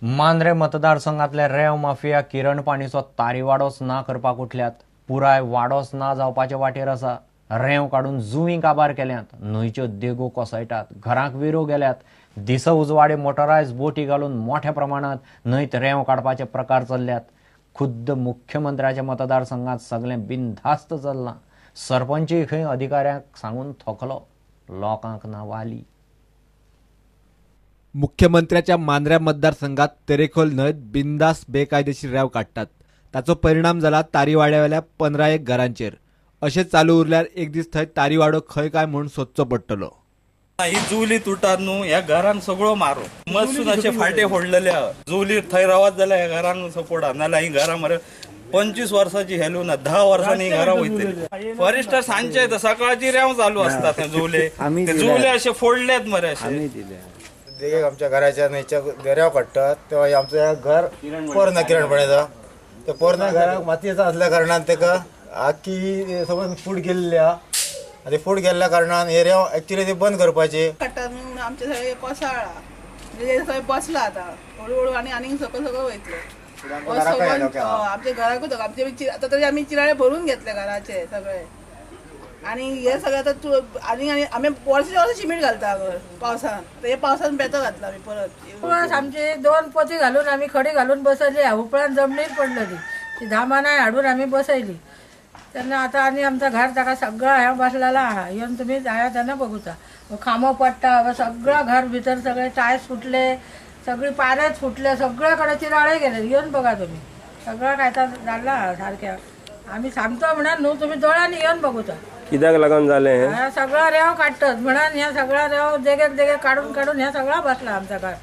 मांद्रे मतदारसंघातले रेंव माफिया किरण पाणीचो तारीवाडोच ना करपाक उठल्यात. पुराय वाडोच ना जावपाचे वाटेर आसा. रेंव काडून जुवीं काबार केल्यात, न्हंयच्यो देगो कोसळटात, घरांक विरो गेल्यात. दिस उजवाडे मोटरायज बोटी घालून मोठ्या प्रमाणात न्हंयत रेंव काडपाचे प्रकार चल्ल्यात. खुद्द मुख्यमंत्र्याच्या मतदारसंघात सगळें बिनधास्त चल्लां. सरपंचूय खंय अधिकाऱ्यांक सांगून थकलो, लोकांक ना वाली. मुख्यमंत्र्याच्या मांद्र्या मतदारसंघात तेरेखोल न्हंयत बिनधास्त बेकायदेशीर रेंव काडटात. ताचो परिणाम जाला तारीवाड्यावेल्या 15 घरांचेर. अशें चालू उरल्यार एक दीस थंय तारीवाडो खंय काय म्हूण सोदचो पडटलो. ही जुवली तुटात न्हू, ह्या घरांक सगळो मारो मस्तून अशे फाटे फोडलेले आहा. जुवली थंय रावत जाल्यार ह्या घरांक सपोर्ट आहा, नाजाल्यार ही घरां मरे 25 वर्साची हेलू ना, 10 वर्सांनी ही घरां वयतली. फॉरेस्टर सांजचे येता, सकाळची रेंव चालू आसता. ते जुवले, ते जुवले अशे फोडलेत मरे अशे. देगेक आमच्या घराच्या न्हंयच्या दर्याव काडटात तेव्हा आमचं घर पोरना किरणपण्याचा, त्या पोरना घराक मातयेचा आसल्या कारणान ताका आख्खी समज फूट गेल्ली आहा. आनी फूट गेल्ल्या कारणान हे रेंव एक्चुअली ते बंद करपाचे. काडटात म्हणून आमचे सगळे कोसळ्ळा, म्हणजे सगळें बसला आतां हळू हळू आनी आनीक सकयल सकयल वयतले. आमच्या घराकूच आमचे आतां तरी आमी चिराळे भरून घेतले घराचे सगळे. आनी हे सगळे आतां आनी आनी आमी वर्साच्या वर्सा शिमीट घालता पावसान, हे पावसान बेतो घातला आमी परत. आमचे 2 पोती घालून आमी खडी घालून बसयली, उपरांत जमनीर पडलेली ती धामानाय हाडून आमी बसयली. तेन्ना आतां आनी आमचा घर ताका सगळा हें बसलेला आहा, येवन तुमी जाया तेन्ना बघूचा. खांबो पडटा सगळा घर भितर, सगळे टायल्स फुटले, सगळी पारेच फुटले, सगळे कडेन चिराळे गेले. येवन बघा तुमी, सगळं काय जाल्ला आहा सारक्या. आमी सांगतो म्हणून न्हू, तुमी दोळ्यांनी येवन बघूचा. कित्याक लागून जालें हें सगळा रेंव काडटात म्हणून ह्या सगळा रेंव देगेक देगेक काडून काडून ह्या सगळा बसला आमचा घर.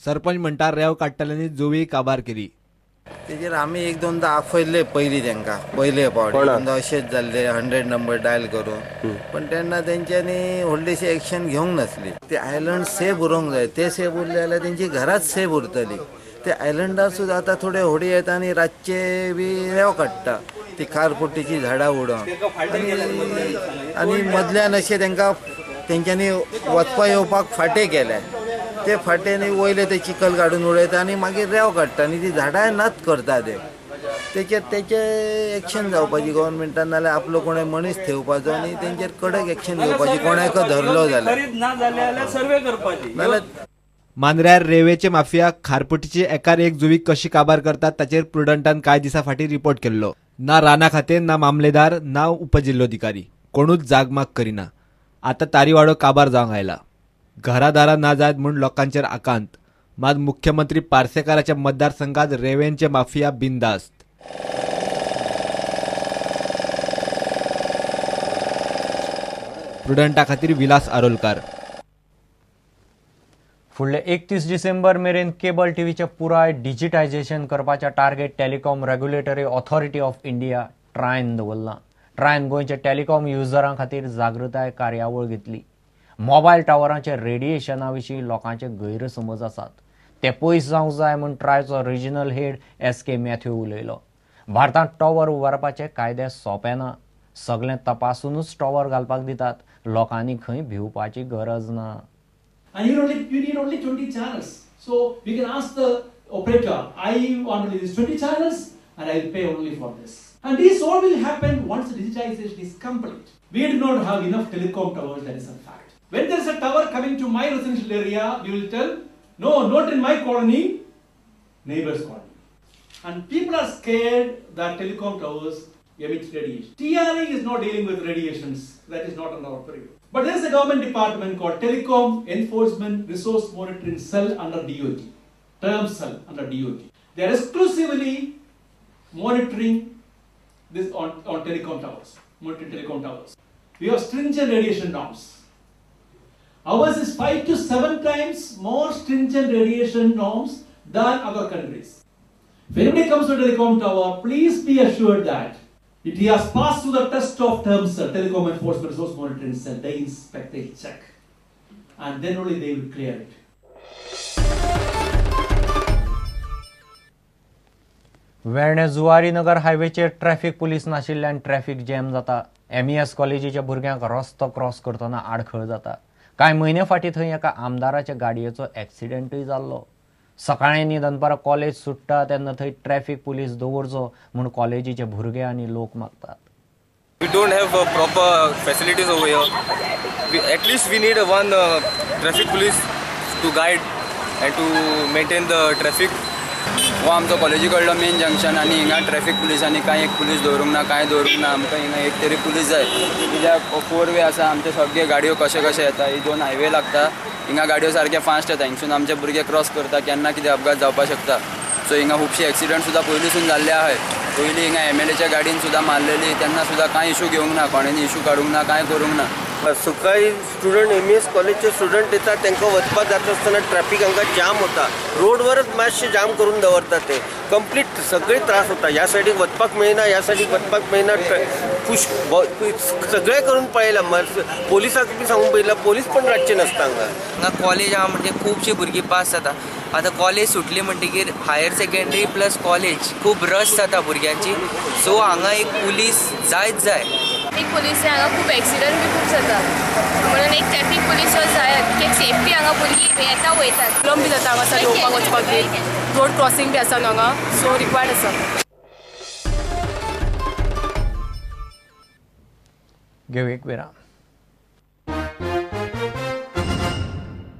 सरपंच म्हणटा रेंव काडटल्यांनी जुवी काबार केली. तेजेर आमी एक दोनदा आपयल्ले पयलीं तांकां, पयले फावट दोनदा अशेंच जाल्ले 100 नंबर डायल करून, पण तेन्ना तेंच्यांनी व्हडलीशी एक्शन घेवंक नासली. ते आयलंड सेफ उरोंक जाय, ते सेफ उरले जाल्यार तेंची घरांच सेफ उरतली. ते आयलंडार सुद्दां आतां थोडे होडी येता आनी रातचे बी रेंव काडटा, ती खारफुटीची झाडां उडोवन आनी मदल्यान अशें तांकां तेंच्यांनी वचपा येवपाक फाटे केले. ते फाट्यांनी वयले ते चिखल काडून उडयता आनी मागीर रेंव काडटा आनी ती झाडां नात करता. ते तेचेर तेचे एक्शन जावपाची गव्हर्मेंटान, नाल्यार आपलो कोणें मनीस थेवपाचो आनी तेंचेर कडक एक्शन घेवपाची, कोणाक धरलो जाल्यार सर्वे करपाची. नाल्यार मांद्र्यार रेंवेचे माफिया खारपुटीची एकार एक जुवी कशी काबार करतात ताचेर प्रुडंटान कांय दिसां फाटीं रिपोर्ट केल्लो. ना राना खातें, ना मामलेदार, ना उपजिल्लोधिकारी, कोणूच जागमाग करिना. आतां तारीवाडो काबार जावंक आयला. घरादारां ना जायत म्हूण लोकांचेर आकांत. मात मुख्यमंत्री पार्सेकाराच्या मतदारसंघात रेंवेंचे माफिया बिनधास्त. प्रुडंटा खातीर विलास आरोलकार. फुडले 31 डिसेंबर मेरेन केबल टीव्हीचें पुराय डिजिटायझेशन करपाचें target telecom regulatory authority of India ट्रायन दवरलां. ट्रायन गोंयच्या टेलिकॉम युजरां खातीर जागृताय कार्यावळ घेतली. मोबायल टावरांचे रेडिएशना विशीं लोकांचे गैरसमज आसात, ते पयस जावंक जाय म्हूण ट्रायचो रिजनल हेड SK Matthew उलयलो. भारतांत टॉवर उबारपाचे कायदे सोंपे ना, सगळें तपासूनच टॉवर घालपाक दितात. लोकांनी खंय भिवपाची गरज ना. And you need only 20 channels. So we can ask the operator, I want only these 20 channels and I will pay only for this. And this all will happen once the digitization is complete. We do not have enough telecom towers, that is a fact. When there is a tower coming to my residential area, we will tell, no, not in my colony, neighbor's colony. And people are scared that telecom towers emit radiation. TRA is not dealing with radiations, that is not under our purview. But there is a government department called Telecom Enforcement Resource Monitoring Cell under DOT, Term Cell under DOT. They are exclusively monitoring this on telecom towers, monitoring telecom towers. We have stringent radiation norms. Ours is 5 to 7 times more stringent radiation norms than other countries. If anybody comes to a telecom tower, please be assured that it has passed through the test of terms, Telecom Enforcement Resource Monitoring Cell. They inspect, they check, and then only they will clear it. Verna Zuarinagar हायवेचेर traffic police नाशिल्ल्यान traffic jam जाता. MES कॉलेजीच्या भुरग्यांक रस्तो cross करतना आडखळ जाता. कांय म्हयने फाटीं थंय एका आमदाराच्या गाडयेचो एक्सिडेंटूय जाल्लो. सकाळीं न्ही दनपारां कॉलेज सुट्टा तेन्ना थंय ट्रॅफिक पुलीस दवरचो म्हूण कॉलेजीचे भुरगे आनी लोक मागतात. We don't have proper facilities over here. At least we need one traffic police to guide and to maintain the traffic. हो आमचो कॉलेजी कडलो मेन जंक्शन आनी हिंगा ट्रॅफिक पुलिसांनी कांय एक पुलीस दवरूंक ना, कांय दवरूंक ना. आमकां हिंगा एक तरी पुलीस जाय, कित्याक फोर वे आसा, आमचे सगळे गाडयो कशे कशे येता, ही दोन हायवे लागता, हिंगा गाडयो सारक्यो फास्ट येता, हिंगसून आमचे भुरगे क्रॉस करता, केन्ना कितें अपघात जावपाक शकता. सो हिंगा खुबशे एक्सिडंट सुद्दां पयलींसून जाल्ले आहाय. पयलीं हिंगा एमएलएच्या गाडयेन सुद्दां मारलेली, तेन्ना सुद्दां कांय इशू घेवंक ना, कोणेंनी इशू काडूंक ना, कांय करूंक ना. सकाळी स्टुडंट एमईएस कॉलेजचे स्टुडंट येतात, तांकां वचपाक जाता आसतना ट्रॅफिक हांकां जाम होता, रोडवरच मातशें जाम करून दवरतात, ते कंप्लीट सगळे त्रास होता. ह्या सायडीक वचपाक मेळना, ह्या सायडीक वचपाक मेळना, पुश सगळें करून पळयलां, पोलिसांक बी सांगून पळयलां, पोलीस पण रातचे नासता हांगा. हांगा कॉलेज आहा म्हणजे खुबशीं भुरगीं पास जाता. आतां कॉलेज सुटली म्हणटकीर हायर सेकेंडरी प्लस कॉलेज खूब रश जाता भुरग्यांची. सो हांगा एक पुलीस जायच जाय. ट्रॅफिक पुलीस हांगा खूब एक्सिडंट बी खूब जाता, म्हणून एक ट्रॅफिक पुलीस जाय, कित्याक सेफ्टी हांगा भुरगीं येता वयतात. प्रॉब्लम बी जाता हांगासर येवपाक वचपाक बी, रोड क्रॉसिंग बी आसा न्हू हांगा, सो रिक्वायर्ड आसा. घेवं एक विराम.